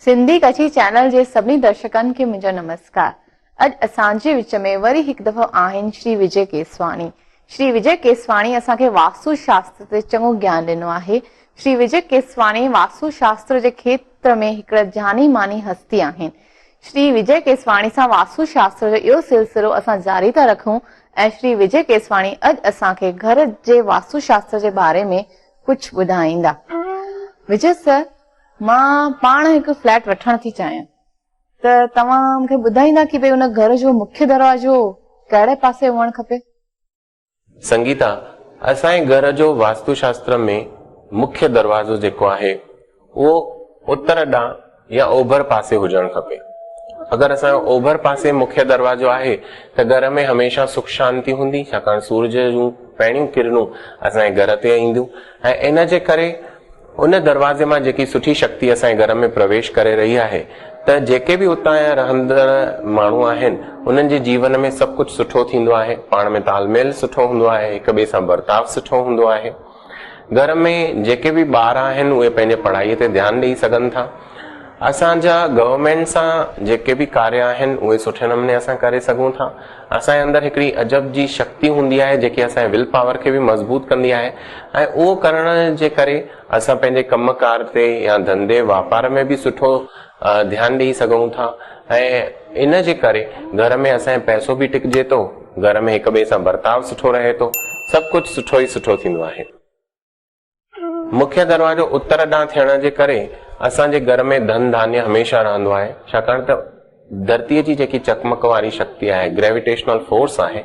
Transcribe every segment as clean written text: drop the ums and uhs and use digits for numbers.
سنڌي ڪڇي channel جي سڀني درشڪن کي منهنجو نمسڪار. اڄ اسان جي وچ ۾ وري هڪ دفعو آهن شري وجي ڪيسواڻي. شري وجي ڪيسواڻي اسان کي واستو شاستر تي چڱو گيان ڏنو آهي. شري وجي ڪيسواڻي واستو شاستر جي کيتر ۾ هڪڙا جاني ماني هستي آهن. شري وجي ڪيسواڻي سان واستو شاستر جو اهو سلسلو اسان جاري ٿا رکون ۽ شري وجي ڪيسواڻي اڄ اسان کي گهر جي واستو شاستر جي باري ۾ ڪجهه ٻڌائيندا. وجي سر مان پاڻ هڪ فليٽ وٺڻ ٿي چاهيان ته توهان مون کي ٻڌائيندا ڪي ڀئي ان گهر جو مکيه دروازو ڪهڙي پاسي هئڻ کپي؟ سنگيتا، اسان جي گهر جو واستو شاستر ۾ مکيه دروازو جيڪو آهي اهو اتر ڏانهن يا اوڀر پاسي هجڻ کپي. اگر اسان جو اوڀر پاسي مکيه دروازو آهي ته گهر ۾ هميشه سک شانتي هوندي ڇاڪاڻ سورج جون پهريون ڪرنون اسان جي گهر تي اينديون ۽ ان جي ڪري ان دروازي مان جيڪي سٺي شڪتي اسان جي گهر ۾ پرويش ڪري رهي آهي ته جيڪي به اتان جا رهندڙ ماڻهو آهن انهن جي جيون ۾ سڀ ڪجهه سٺو ٿيندو آهي، پاڻ ۾ تال ميل سٺو هوندو آهي، هڪ ٻئي سان برتاء سٺو هوندو آهي. گهر ۾ جيڪي به ٻار آهن اهي پنهنجي پڙهائي تي ڌيان ڏئي سگهن ٿا. اسان جا گورنمينٽ سان جيڪي به ڪاريه آهن اهي سٺي نموني اسان ڪري سگهون ٿا. اسان جي اندر هڪڙي عجب جي شڪتي هوندي آهي جيڪي اسان جي will power کي به مضبوط ڪندي آهي ۽ اهو ڪرڻ جي ڪري اسان پنهنجي ڪم ڪار تي يا ڌنڌي واپار ۾ به سٺو ڌيان ڏئي سگهون ٿا ۽ ان جي ڪري گهر ۾ اسان جو پئسو به ٽڪجي ٿو گهر ۾ هڪ ٻئي سان برتاء سٺو رهي ٿو سڀ ڪجهه سٺو ئي سٺو ٿيندو آهي. مکيه دروازو اتر ڏانهن ٿيڻ جي ڪري اسان جي گهر ۾ ڌن ڌانيه هميشه رهندو آهي، ڇاڪاڻ ته ڌرتيء جي جيڪي چقمق واري شڪتي آهي، Gravitational Force آهي،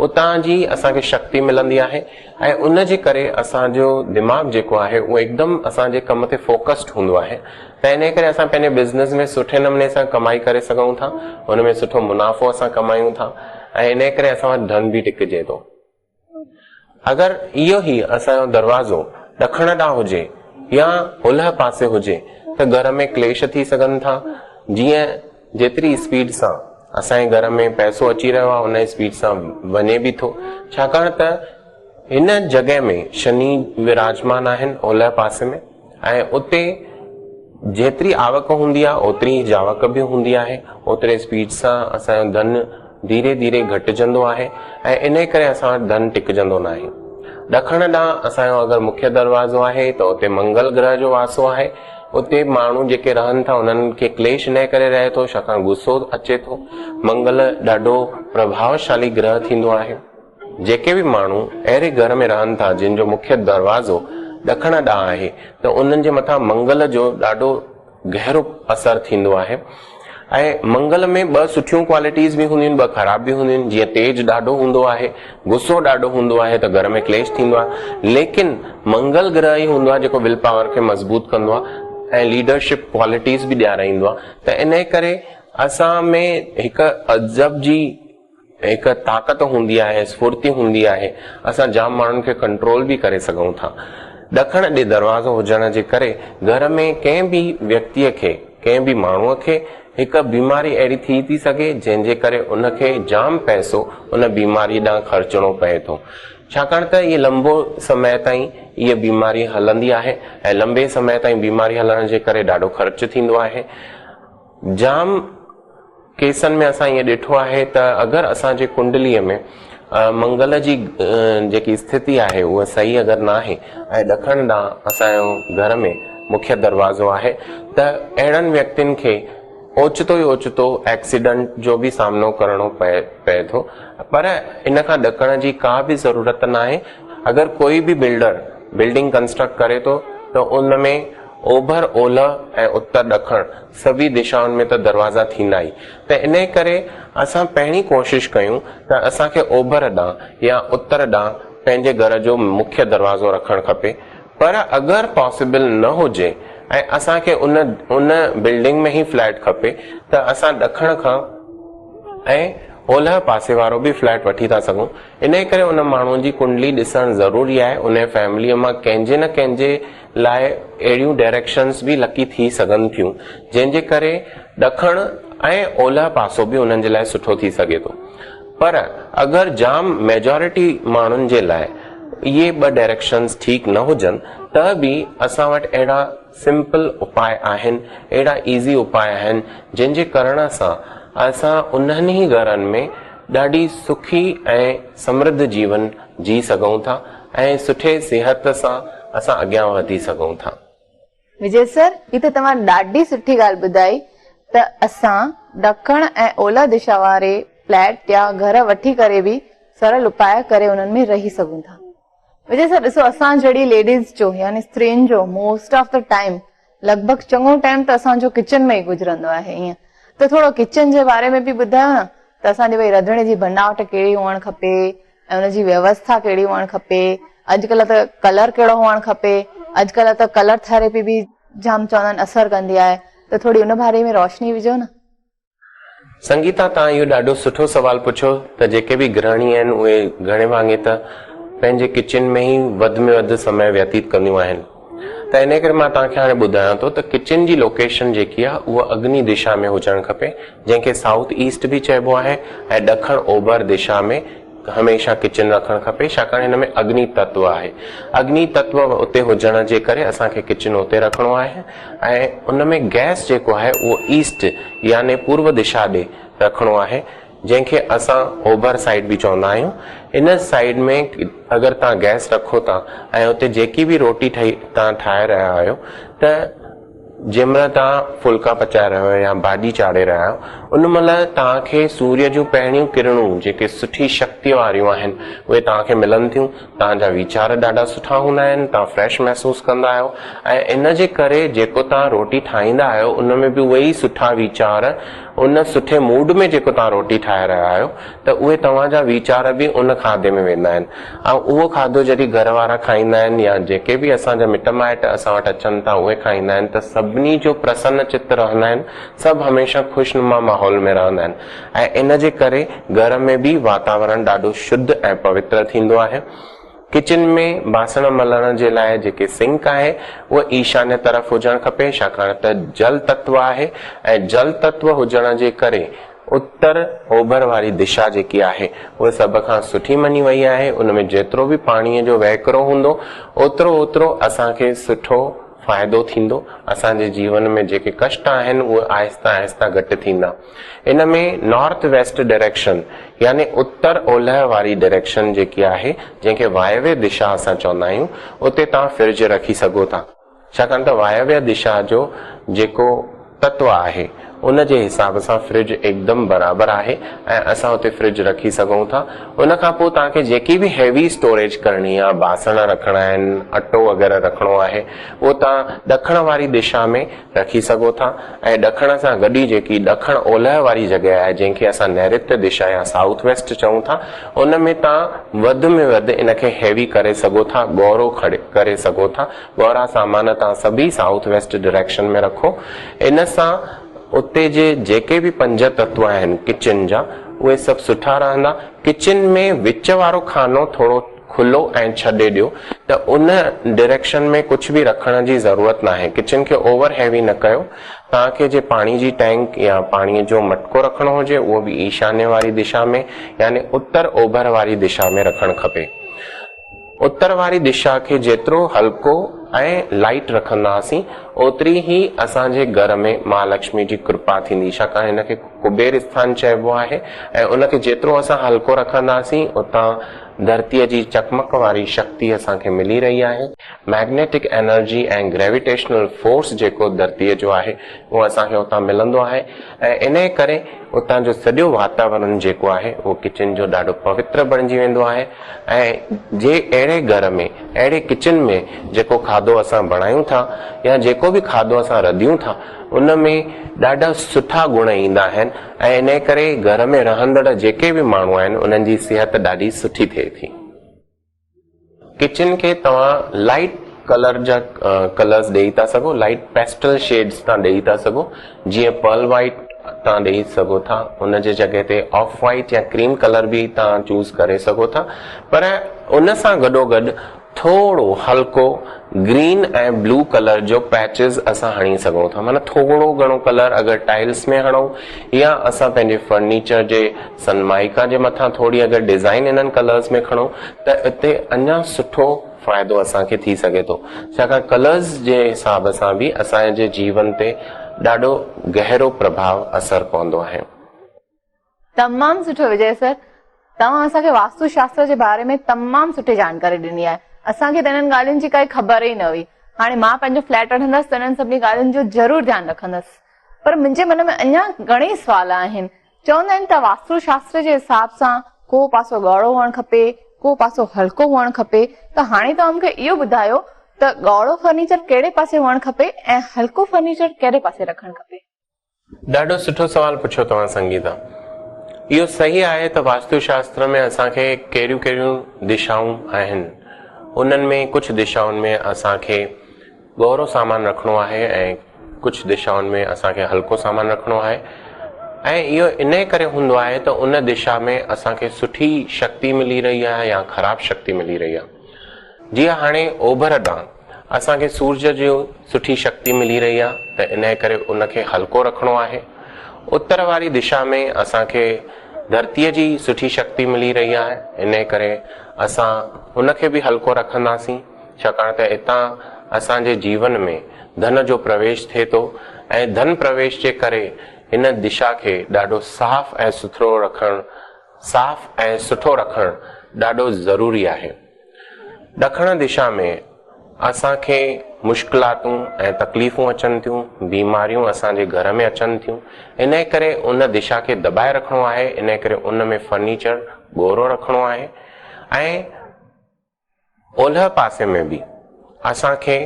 اتان جي اسان کي شڪتي ملندي آهي ۽ ان جي ڪري اسان جو دماغ جيڪو آهي اهو هڪدم اسان جي ڪم تي فوڪسڊ هوندو آهي ته انهيء ڪري اسان پنهنجي بزنس ۾ سٺي نموني سان ڪمائي ڪري سگهون ٿا، ان ۾ سٺو منافعو اسان ڪمايون ٿا ۽ انهيء ڪري اسان وٽ ڌن به ٽڪجي ٿو. اگر اهو ئي اسان جو دروازو ڏکڻ ڏانهن هجي يا اولهه پاسي هجي ته گهر ۾ ڪليش ٿي سگهن ٿا. جيئن جيتري اسپيڊ سان اسان جي گهر ۾ پئسو اچي رهيو آهي ان اسپيڊ سان وڃي به ٿو. ڇاڪاڻ ته هن جڳهه ۾ شني وراجمان آهن اولهه پاسي ۾ ۽ اتي جيتري آوڪ هوندي آهي اوتري ئي جاوڪ به هوندي آهي. اوتري اسپيڊ سان اسان جو ڌن ڌيري ڌيري گهٽجندو آهي ۽ انهي ڪري اسان وٽ ڌن ٽڪجندو ناهي. ڏکڻ ڏانهن اسان جو اگر مکيه دروازو آهي ته اتي منگل گرهه جو واسو آهي. اتي ماڻهو جيڪي رهن ٿا انهن کي ڪليش انهي ڪري رهي ٿو ڇاڪاڻ غصو اچي ٿو. منگل ڏاڍو پرڀاوشالي گرهه ٿيندو آهي. جيڪي به ماڻهو اهڙي گهر ۾ رهن ٿا جن جو مکيه دروازو ڏکڻ ڏانهن آهي ته انهن جي مٿان منگل جو ڏاڍو گهرو اثر ٿيندو آهي ۽ منگل ۾ ٻه سٺيون ڪوالٽيز به هونديون آهن ٻه خراب به هونديون آهن جيئن تيز ڏاڍو هوندو آهي غصو ڏاڍو هوندو آهي ته گهر ۾ ڪليش ٿيندو آهي ليڪن منگل گرهه ئي هوندو آهي جيڪو will power کي مضبوط ڪندو آهي ۽ ليڊرشپ ڪوالٽيز به ڏيارائيندو آهي ته انهي ڪري اسان ۾ هڪ عجب جي هڪ طاقت هوندي آهي، سڦرتي هوندي آهي، اسان جام ماڻهن کي ڪنٽرول به ڪري سگهون ٿا. ڏکڻ ڏي دروازو هجڻ جي ڪري گهر ۾ ڪنهن به ويڪتيء کي، ڪنهن به ماڻهوء کي هڪ بيماري اهڙي ٿي ٿي سگهي، جنهن جي ڪري ان کي جام پئسو ان بيماريء ڏانهن خرچڻو پئي ٿو. ڇاڪاڻ ته اهي لنبو سمي تائين اهي بيماري هلندي آهي ۽ لنبي سمي تائين بيماري هلڻ جي ڪري ڏاڍو خرچ ٿيندو آهي. جام ڪيسن ۾ اسان ائين ڏٺو آهي ته اگر اسان جي ڪنڊليء ۾ منگل جي جيڪي اسٿتي آهي اها صحيح اگر ناهي ۽ ڏکڻ ڏانهن اسان جو گهر ۾ مکيه دروازو آهي ته اهڙن ويڪتين کي اوچتو ئي اوچتو ايڪسيڊنٽ جو به سامنو ڪرڻو پئي پئي ٿو پر ان کان ڏڪڻ جي ڪا به ضرورت ناهي اگر ڪوئي به بلڊر بلڊنگ ڪنسٽرڪٽ ڪري ٿو ته ان ۾ اوڀر اولهه ۽ اتر ڏکڻ سڀئي دشائن ۾ ته دروازا ٿيندا ئي ته انهي ڪري اسان پهرين ڪوشش ڪيون ته اسان کي اوڀر ڏانهن يا اتر ڏانهن پنهنجي گهر جو مکيه دروازو رکڻ کپي پر اگر پاسيبل نه هجي ۽ اسان کي ان ان بلڊنگ ۾ ئي فليٽ کپي ته اسان ڏکڻ کان ۽ اولهه پاسي وارو به فليٽ وٺي ٿا سگهون انهي ڪري ان ماڻهو جي ڪنڊلي ڏسڻ ضروري آهي انهي فيمليء مان ڪنهن جي نه ڪنهن جي لاء اهڙيون ڊائريڪشنز به لڪي ٿي سگهن ٿيون جنهن جي ڪري ڏکڻ ۽ اولهه پاسو به انهن جي لاء سٺو ٿي سگهي ٿو پر اگر جام ميجارٽي ماڻهن جي لاء اهي ٻه ڊائريڪشنز ٺيڪ نه هجن ته به اسان وٽ اهڙا سمپل اپاء آهن، اهڙا ايزي اپاء آهن، جن جي ڪرڻ سان اسان انهن ئي گهرن ۾ ڏاڍي سکي ۽ سمرڌ جيون جي سگهون ٿا ۽ سٺي صحت سان اسان اڳيان وڌي سگهون ٿا. وجي سر هي ته توهان ڏاڍي سٺي ڳالهه ٻڌائي ته اسان ڏکڻ ۽ اولهه دشا واري فليٽ يا گهر وٺي ڪري به سرل اپاء ڪري انهن ۾ رهي سگهون ٿا. وجي سر ڏسو اسان جهڙي ليڊيز جو يعني استرين جو موسٽ آف the time لڳ ڀڳ چڱو ٽائيم ته اسان جو ڪچن ۾ ئي گذرندو آهي ائين ته ٿورو ڪچن جي باري ۾ به ٻڌايو نه ته اسان جي ڀئي رڌڻي جي بناوٽ ڪهڙي هئڻ کپي ۽ ان جي ويوسٿا ڪهڙي هئڻ کپي اڄڪلهه ته ڪلر ڪهڙو هئڻ کپي اڄڪلهه ته ڪلر ٿيراپي به جام چوندا آهن اثر ڪندي آهي ته ٿوري ان باري ۾ روشني وجهو نه. سنگيتا توهان اهو ڏاڍو سٺو سوال پڇيو ته جيڪي به گرهڻي آهن اهي گهڻي ڀاڱي ته پنهنجي ڪچن ۾ ئي وڌ ۾ وڌ سمي ويتيت ڪنديون آهن ته انهي ڪري مان توهان کي هاڻي ٻڌايان ٿو ته ڪچن جي لوڪيشن جيڪي آهي اها اگني دشا ۾ هجڻ کپي جنهن کي سائوٿ ايسٽ به چئبو آهي ۽ ڏکڻ اوڀر دشا ۾ هميشه ڪچن رکڻ کپي ڇاڪاڻ هن ۾ اگني تتو آهي. اگني تتو اتي هجڻ جي ڪري اسان کي ڪچن اتي رکڻو آهي ۽ ان ۾ گئس جيڪو آهي اهو ايسٽ يعني پورو دشا ڏي رکڻو آهي جنهن کي اسان اوڀر سائيڊ به چوندا آهيون. ان سائيڊ ۾ اگر توهان گئس رکو ٿا ۽ اتي جيڪي به روٽي ٺهي توهان ٺاهي رهيا آهيو ته جنهن مهل توهان ڦلڪا پچائي رهيا آهيو يا ڀاڄي چاڙهي رهيا آهيو، ان مهل توهان کي سوريه جون پهريون ڪرڻون جيڪي سٺي شڪتيء واريون آهن، اهي توهان کي ملن ٿيون. توهان جا ويچار ڏاڍا سٺا هوندا آهن، توهان فريش محسوس ڪندا آهيو ۽ ان جي ڪري جيڪو توهان روٽي ٺاهيندا آهيو، ان ۾ به اهي ئي سٺا ويچار، ان سٺي موڊ ۾ جيڪو توهان روٽي ٺاهي رهيا آهيو ته اهي توهان جا ويچار به ان کاڌي ۾ ويندا آهن. ۽ اهو کاڌو جڏهن گهر وارا کائيندا آهن يا جيڪي به اسان جا مٽ مائٽ اسان وٽ اچن ٿا اهي کائيندا آهن ته سڀني جو پرسن چت رهندا آهن سڀ هميشه خوشنما ماحول ۾ رهندا آهن ۽ ان جي ڪري گهر ۾ به واتاورڻ ڏاڍو شڌ ۽ پوتر ٿيندو آهي. ڪچن ۾ باسڻ ملڻ جي لاء جيڪي سنڪ آهي اهو ايشانيه طرف هجڻ کپي ڇاڪاڻ ته جل تتو آهي ۽ جل تتو هجڻ جي ڪري اتر اوڀر واري دشا جيڪي آهي اها سڀ کان سٺي مڃي وئي آهي ان ۾ جيترو به پاڻيء جو وهڪرو هوندو اوترو اوترو اسان کي سٺو فائدو ٿيندو اسان جي جيون ۾ جيڪي ڪشٽ آهن اهي آهستي آهستي گهٽ ٿيندا. ان ۾ نارٿ ويسٽ ڊائريڪشن يعني اتر اولهه واري ڊائريڪشن جيڪي آهي جنهن کي وايويه دشا اسان چوندا آهيون اتي توهان فرج رکي سگهو ٿا. ڇاڪاڻ ته وايويه دشا جو جيڪو تتو آهي ان جي حساب سان فرج هڪدم برابر آهي ۽ اسان اتي فرج رکي سگهون ٿا. ان کان پوء توهان کي جيڪي به هيوي اسٽوريج ڪرڻي آهي، باسڻ رکڻا آهن، اٽو وغيره رکڻو آهي اهو توهان ڏکڻ واري دشا ۾ رکي سگهو ٿا ۽ ڏکڻ سان گڏ ئي جيڪي ڏکڻ اولهه واري جڳهه آهي جنهن کي اسان نيرت دشا يا سائوٿ ويسٽ چئون ٿا ان ۾ توهان وڌ ۾ وڌ ان کي هيوي ڪري سگهو ٿا ڳورو ڪري سگهو ٿا ڳورا سامان توهان سڀ ئي سائوٿ ويسٽ ڊائريڪشن ۾ رکو ان سان اتي جي جيڪي به پنج تتو آهن ڪچن جا اهي سڀ سٺا رهندا ڪچن ۾ وچ وارو خانو ٿورو کلو ۽ ڇڏي ڏيو ته ان ڊائريڪشن ۾ ڪجهه به رکڻ جي ضرورت ناهي ڪچن کي اوور هيوي نه ڪيو توهان کي جي پاڻي جي ٽينڪ يا پاڻي جو مٽڪو رکڻو هجي اهو به ايشانيه واري دشا ۾ يعني اتر اوڀر واري دشا ۾ رکڻ کپي اتر واري دشا کي جيترو هلڪو ۽ لائيٽ رکنداسين اوتري ئي اسان جي گهر ۾ مهالڪشمي جي ڪرپا ٿيندي ڇاڪاڻ هن کي ڪبير اسٿان چئبو آهي ۽ ان کي جيترو اسان هلڪو رکنداسين اتان ڌرتيء جي چقمق واري شڪتي اسان کي ملي رهي آهي. مئگنيٽڪ انرجي ۽ گريويٽيشنل فورس جيڪو ڌرتيء جو آهي اهو اسان کي اتان ملندو آهي ۽ انهيء ڪري اتان جو سڄو واتاورڻ جيڪو آهي اهو ڪچن جو ڏاڍو پوتر بڻجي ويندو آهي ۽ جي اهڙي گهر ۾ اهڙي ڪچن ۾ جيڪو کاڌو اسان بڻايون ٿا يا جيڪو به کاڌو اسان رڌيون ٿا ان ۾ ڏاڍا سٺا گڻ ايندا آهن ۽ انهيء ڪري گهر ۾ رهندڙ جيڪي به ماڻهو آهن انهن جي صحت ڏاڍي سٺي ٿئي ٿي. ڪچن کي توهان لائيٽ ڪلر جا ڪلرز ڏيئي ٿا سگهو، لائيٽ پيسٽل شيڊز توهان ڏيئي ٿا سگهو، جيئن پرل وائيٽ توهان ڏيئي سگهو ٿا، ان جي جڳهه تي آف وائيٽ يا ڪريم ڪلر به توهان چوز ڪري سگهو ٿا، پر ان سان گڏوگڏ ٿورو هلڪو گرين ۽ بلو ڪلر جو پيچز اسان هڻي سگهون ٿا معنيٰ ٿورو گهڻو ڪلر اگر ٽائلس ۾ هڻون يا اسان پنهنجي فرنيچر جي سنمائيڪا جي مٿان ٿوري اگر ڊزائين انهن ڪلرز ۾ کڻون ته اتي اڃا سٺو فائدو اسان کي ٿي سگهي ٿو. ڇاڪاڻ ڪلرز جي حساب سان به اسان جي جيون تي ڏاڍو گهرو پرڀاء اثر پوندو آهي. تمام سٺو وجي سر توهان اسان کي واستو شاستر جي باري ۾ تمام سٺي جانڪاري ڏني آهي اسان کي ته انهن ڳالهين جي ڪائي خبر ئي نه هئي هاڻي مان پنهنجو فليٽ وٺندس ته انهن سڀني ڳالهين جو ضرور ڌيان رکندس پر منهنجي من ۾ اڃا گهڻئي سوال آهن چوندا آهن ته واستو شاستر جي حساب سان ڪو پاسو ڳاڙهو هئڻ کپي ڪو پاسو هلڪو هئڻ کپي ته هاڻي توهان مون کي اهو ٻڌايو ته ڳاڙهو فرنيچر ڪهڙي پاسي هئڻ کپي ۽ هلڪو فرنيچر ڪهڙي پاسي رکڻ کپي. ڏاڍو سٺو سوال پڇيو توهان سنگيتا. اهو صحيح آهي ته واستو شاستر ۾ اسان کي ڪهڙيون ڪهڙيون دشائون آهن. انهن ۾ ڪجهه دشائن ۾ اسان کي ڳورو سامان رکڻو آهي ۽ ڪجهه دشائن ۾ اسان کي هلڪو سامان رکڻو آهي ۽ اهو انهي ڪري هوندو آهي ته ان دشا ۾ اسان کي سٺي شڪتي ملي رهي آهي يا خراب شڪتي ملي رهي آهي. جيئن هاڻي اوڀر ڏانهن اسان کي سورج جي سٺي شڪتي ملي رهي آهي ته انهي ڪري ان کي هلڪو رکڻو آهي. اتر واري دشا ۾ اسان کي ڌرتيء جي سٺي شڪتي ملي رهي آهي انهي ڪري اسان ان کي به هلڪو رکنداسين ڇاڪاڻ ته اتان اسان جي جيون ۾ ڌن جو پرويش ٿئي ٿو ۽ ڌن پرويش جي ڪري هن دشا کي ڏاڍو صاف ۽ سٿرو رکڻ صاف ۽ سٺو رکڻ ڏاڍو ضروري آهي. ڏکڻ دشا ۾ اسان کي مشڪلاتون ۽ تڪليفون اچن ٿيون، بيماريون اسان جي گهر ۾ اچن ٿيون، انهي ڪري ان دشا کي دٻائي رکڻو آهي، انهي ڪري ان ۾ فرنيچر ڳورو رکڻو آهي ۽ اولهه پاسي ۾ به اسان کي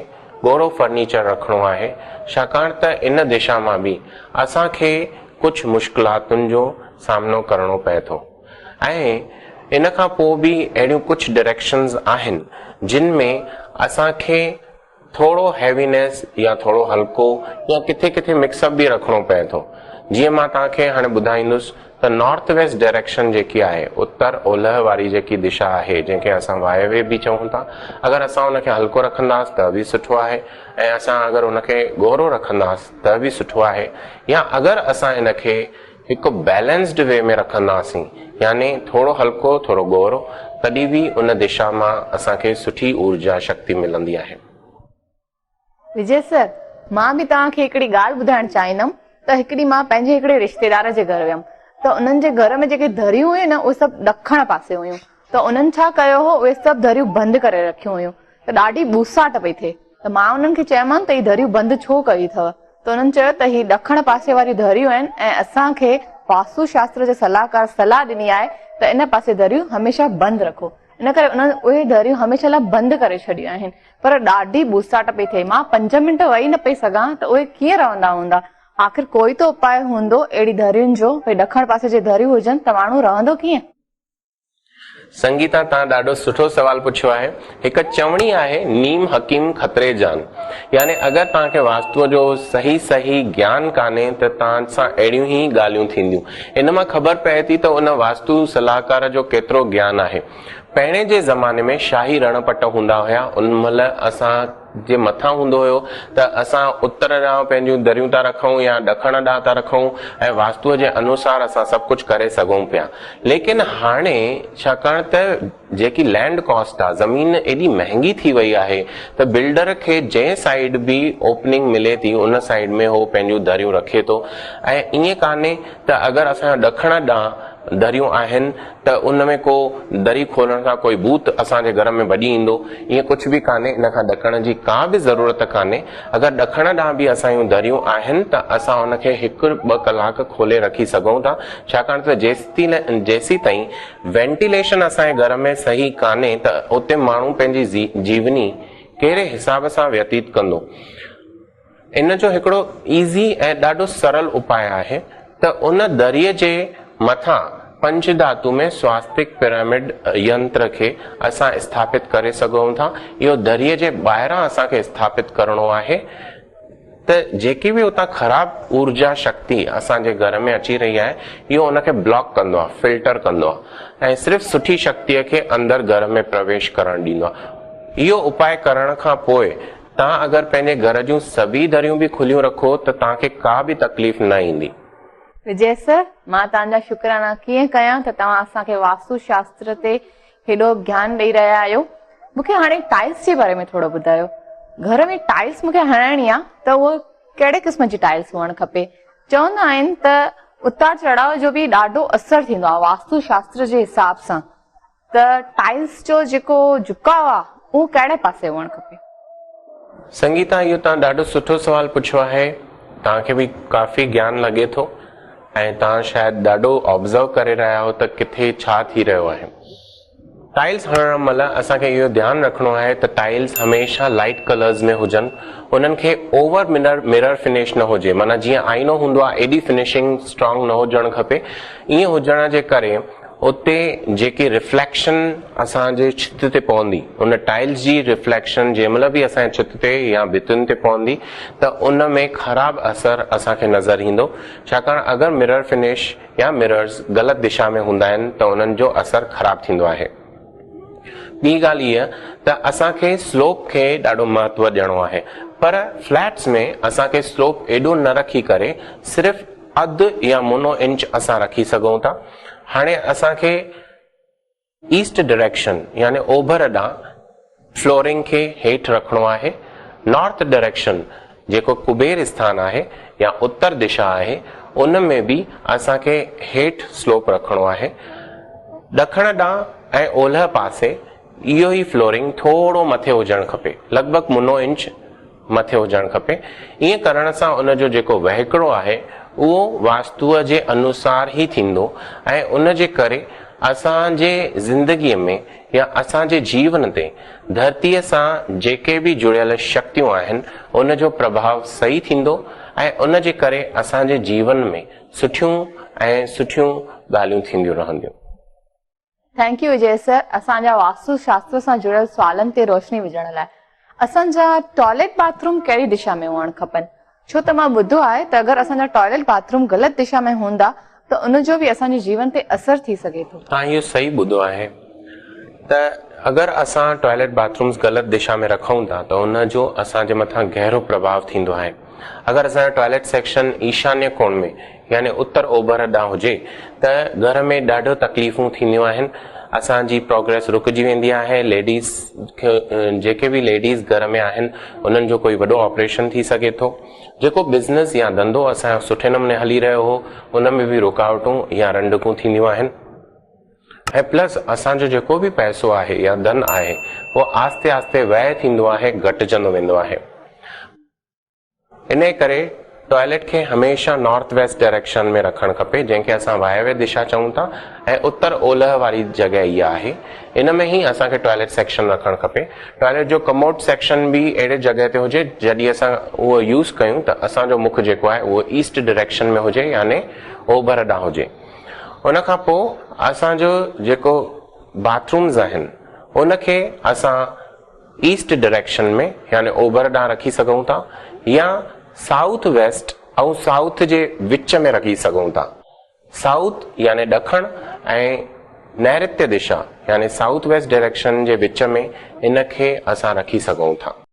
ڳوڙهو فرنيچر رکڻو آهي، ڇاڪاڻ ته ان دشا مان به اسان کي ڪجهه مشڪلاتن جو سامنو ڪرڻو پئي ٿو ۽ ان کان پوء به اهڙيون ڪجهه ڊائريڪشنز آهن جن ۾ اسان کي ٿورو هيوينيس يا ٿورو هلڪو يا ڪٿي ڪٿي مڪس اپ به رکڻو پئي ٿو. جيئن مان توهان کي هاڻي ٻڌائيندس ته نارٿ ويسٽ ڊائريڪشن جيڪي آهي اتر اولهه واري جيڪي دشا آهي جنهن کي اسان وايوي به چئون ٿا اگر اسان ان کي هلڪو رکنداس ته به سٺو آهي ۽ اسان اگر ان کي ڳورو رکنداس ته به سٺو آهي يا اگر اسان ان کي هڪ بيلنسڊ وي ۾ رکنداسين يعني ٿورو هلڪو ٿورو ڳورو تڏهن به ان دشا مان اسان کي سٺي اورجا شڪتي ملندي آهي. وجي سر مان به توهان کي هڪڙي ڳالهه ٻڌائڻ چاهيندم ته هڪ ڏينهن مان پنهنجي هڪڙي رشتيدار جي گهر ويم ته انهن جي گهر ۾ جيڪي دريون هيون نه اهي سڀ ڏکڻ پاسي هيون ته انهن ڇا ڪيو هو اهي سڀ دريون بند ڪري رکيون هيون ته ڏاڍي ٻوساٽ پئي ٿئي ته مان انهن کي چيومان ته هي دريون بند ڇو ڪيون اٿو ته انهن چيو ته هي ڏکڻ پاسي واريون دريون آهن ۽ اسان کي واستو شاستر جي صلاحڪار صلاح ڏني آهي ته ان پاسي دريون هميشه بند رکو ان ڪري انهن اهي دريون هميشه لاء بند ڪري ڇڏيون آهن پر ڏاڍي ٻوساٽ پئي ٿئي مان پنج منٽ ويهي نه پئي سگهان ته اهي ڪيئن رهندا هوندا آخر ڪوئي ته اپاء هوندو اهڙي درين جو ڀئي ڏکڻ پاسي جي دريون هجن ته ماڻهو رهندو ڪيئن؟ سنگيتا توهان ڏاڍو سٺو سوال پڇيو آهي. هڪ چوڻي آهي نيم حڪيم خطري جان يعني اگر توهان کي واستوء جو صحيح صحيح گيان ڪانهي ته توهان سان اهڙيون ئي ڳالهيون ٿينديون. ان مان خبر پئي ٿي ته ان واستو صلاحڪار جو ڪيترو گيان آهي. پهرين جي زماني ۾ شاهي رڻ پٽ هوندا هيا ان مهل اسان جي مٿان هوندو هيو ته اسان اتر ڏانهن پنهنجون دريون ٿا رکون يا ڏکڻ ڏانهن ٿا رکون ۽ واستوء جي انوسار اسان سڀ ڪجهه ڪري سگهون پيا ليڪن هاڻي ڇاڪاڻ ته جيڪي لينڊ ڪاسٽ آ زمين ايڏي مهنگي ٿي وئي آهي ته بلڊر کي جنهن سائيڊ به اوپننگ ملي ٿي ان سائيڊ ۾ هو پنهنجون دريون رکي ٿو ۽ ائين ڪانهي ته اگر اسان جو ڏکڻ ڏانهن دريون آهن ته ان ۾ ڪو دري کولڻ سان ڪوئي ڀوت اسان جي گهر ۾ ڀڄي ايندو، ائين ڪجهه به ڪانهي، ان کان ڏڪڻ جي ڪا به ضرورت ڪانهي، اگر ڏکڻ ڏانهن به اسان جون دريون آهن ته اسان ان کي هڪ ٻه ڪلاڪ کولي رکي سگهون ٿا، ڇاڪاڻ ته جيسيتائين وينٽيليشن اسان جي گهر ۾ صحيح ڪانهي ته اتي ماڻهو پنهنجي جيوني ڪهڙي حساب سان ويتيت ڪندو. ان جو هڪڙو ايزي ۽ ڏاڍو سرل اپاء آهي ته ان دريء جي مٿان پنج ڌاتو ۾ سواستڪ پرامڊ ينتر کي اسان اسٿاپت ڪري سگهون ٿا. اهو دريء جي ٻاهران اسان کي اسٿاپت ڪرڻو آهي ته جيڪي به اتان خراب اورجا شڪتي اسان جي گهر ۾ اچي رهي آهي اهو ان کي بلاڪ ڪندو آهي، فلٽر ڪندو آهي ۽ صرف سٺي شڪتيء کي اندر گهر ۾ پرويش ڪرڻ ڏيندو آهي. اهو اپاء ڪرڻ کان پوء توهان اگر پنهنجي گهر جون سڀيئي دريون به کليون رکو ته توهان کي ڪا به تڪليف نه ايندي. وجي سر، مان توهان جا شڪرانا ڪيئن ڪيان ته توهان اسان کي واستو شاستر تي هيڏو گيان ڏئي رهيا آهيو. مون کي هاڻي ٽائلس جي باري ۾ ٿورو ٻڌايو. گهر ۾ ٽائلس مون کي هڻائڻي آ ته اهو ڪهڙي قسم جي ٽائلس هئڻ کپي؟ چوندا آهن ته اتار چڙهاء جو به ڏاڍو اثر ٿيندو آ واستو شاستر جي حساب سان ته ٽائلس جو جيڪو جهڪاء آ اهو ڪهڙي پاسي هئڻ کپي؟ سنگيتا اهو توهان ڏاڍو سٺو سوال پڇيو آهي توهان کي به ڪافي گيان لڳي ٿو ۽ توهان شايد ڏاڍو آبزرو ڪري رهيا آهيو ته ڪٿي ڇا ٿي رهيو آهي. ٽائلس هڻڻ مهل اسان کي اهو ڌيان رکڻو آهي ته ٽائلس هميشه لائيٽ ڪلرز ۾ هجن انهن کي اوور مرر مرر فنش نه هجي معنيٰ جيئن آئينو هوندو آهي ايڏي فنشنگ اسٽرانگ نه هجڻ کپي ائين هجڻ جي ڪري اتي جيڪي رفليڪشن اسان جي ڇت تي پوندي ان ٽائلس جي رفليڪشن جنهن مهل به اسان جي ڇت تي يا ڀتين تي پوندي ته ان ۾ خراب اثر اسان کي نظر ايندو ڇاڪاڻ اگر مرر فنش يا مررز غلط دشا ۾ هوندا آهن ته انهن جو اثر خراب ٿيندو آهي. ٻي ڳالهه هيء ته اسان کي سلوپ کي ڏاڍو مهتو ڏيڻو آهي پر فليٽس ۾ اسان کي سلوپ ايڏو نه رکي ڪري صرف اڌ يا منو انچ اسان رکي سگهون ٿا. هاڻي اسان کي ايسٽ ڊائريڪشن يعني اوڀر ڏانهن فلورنگ کي هيٺ رکڻو آهي. نارٿ ڊائريڪشن جيڪو ڪبير اسٿان آهي يا اتر دشا آهي ان ۾ به اسان کي هيٺ سلوپ رکڻو آهي. ڏکڻ ڏانهن ۽ اولهه پاسي اهو ئي فلورنگ ٿورو مٿي هجڻ کپي لڳ ڀڳ منو انچ مٿي هجڻ کپي. ائين ڪرڻ سان ان جو جيڪو وهڪرو آهي اهو واستوء جي انوسار ئي ٿيندو ۽ ان جي ڪري اسان جي زندگيء ۾ يا اسان جي جيون تي ڌرتيء سان جيڪي به جڙيل شڪتيون آهن ان جو پرڀاء صحيح ٿيندو ۽ ان جي ڪري اسان جي جيون ۾ سٺيون ۽ سٺيون ڳالهيون ٿينديون رهنديون. Thank you وجي سر اسان جا واستو شاستر سان جڙيل سوالن تي روشني وجهڻ لاء. اسان جا ٽوائليٽ باٿ روم ڪهڙي دشا ۾ هئڻ کپن؟ ڇو ته مان ٻڌو آهي ته اگر اسان جا ٽوائليٽ باٿ روم غلط دشا ۾ هوندا ته ان جو به اسان جي جيون تي اثر ٿي سگهي ٿو. توهان اهو صحيح ٻڌو آهي ته اگر اسان ٽوائليٽ باٿ رومز غلط دشا ۾ رکون ٿا ته ان جو اسان جي مٿان گهرو پرڀاء ٿيندو آهي. اگر اسان جو ٽوائليٽ سيڪشن ايشانيه ڪوڻ ۾ يعني اتر اوڀر ڏانهن هجي ته گهر ۾ ڏاڍو تڪليفون ٿينديون آهن اسان جي پروگريس رڪجي ويندي آهي ليڊيز کي جيڪي به ليڊيز گهر ۾ آهن انهن جو ڪوئي وڏو آپريشن ٿي سگهي ٿو جيڪو بزنس يا ڌنڌو اسان جو سٺي نموني هلي رهيو هو ان ۾ به رڪاوٽون يا رنڊڪون ٿينديون آهن ۽ پلس اسان جو جيڪو به پئسو آهي يا ڌن آهي اهو آهستي آهستي ويء ٿيندو آهي گهٽجندو ويندو آهي. انهيء ڪري ٽوائليٽ کي هميشه نارٿ ويسٽ ڊائريڪشن ۾ رکڻ کپي جنهن کي اسان وايويه دشا چئون ٿا ۽ اتر اولهه واري جڳهه اها آهي ان ۾ ئي اسان کي ٽوائليٽ سيڪشن رکڻ کپي. ٽوائليٽ جو ڪموڊ سيڪشن به اهڙي جڳهه تي هجي جڏهن اسان اهو يوز ڪيون ته اسان جو مک جيڪو آهي اهو ايسٽ ڊائريڪشن ۾ هجي يعني اوڀر ڏانهن هجي. ان کان پوء اسان جو جيڪو باٿ رومز آهن ان کي اسان ايسٽ ڊائريڪشن ۾ يعني اوڀر ڏانهن رکي سگهون ٿا يا سائوٿ ويسٽ ۽ سائوٿ جي وچ ۾ رکي سگهون ٿا. سائوٿ يعني ڏکڻ ۽ نيرتيه دشا يعني سائوٿ ويسٽ ڊائريڪشن جي وچ ۾ ان کي اسان رکي سگهون ٿا.